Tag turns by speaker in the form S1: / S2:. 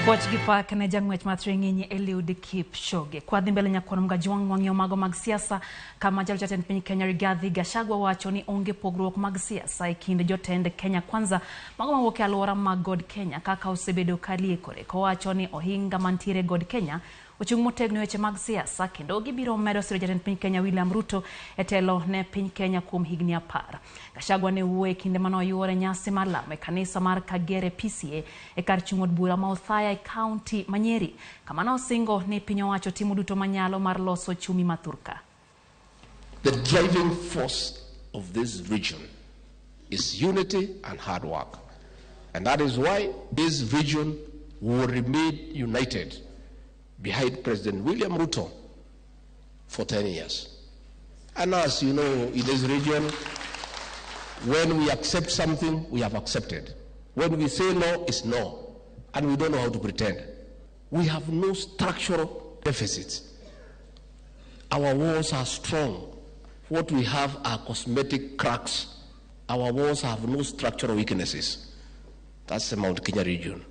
S1: Puoch gi pak ne jang'wech mar thiring'inyi Eliud Kipchoge. Kwadhi mbele nyakwar Mgajwang' wang'iyo mago mag siasa kama jalo jatend piny Kenya Rigathi Gachagua wacho ni onge pogruok mag siasa e kind jotend Kenya Kwanza mago mawuok e alwora mag God Kenya kaka osebedo ka liekore kowacho ni ohinga mantiere God Kenya ochung' motegno e weche mag siasa kendo gibiro medo siro jatend piny Kenya William Ruto e telo ne piny Kenya kuom higni 10. Gachagua ne wuoyo e kinde mane oyuore nyasi mar lamo e kanisa mar Kagere PCA e kar chung' od bura ma Othaya e kaunti ma Nyeri, kama ne osingo ni piny owacho timo duto manyalo mar loso ochumi ma thurka.
S2: The driving force of this region is unity and hard work. And that is why this region will remain united behind President William Ruto for 10 years. And as you know, in this region, when we accept something, we have accepted. When we say no, it's no. And we don't know how to pretend. We have no structural deficits. Our walls are strong. What we have are cosmetic cracks. Our walls have no structural weaknesses. That's the Mount Kenya region.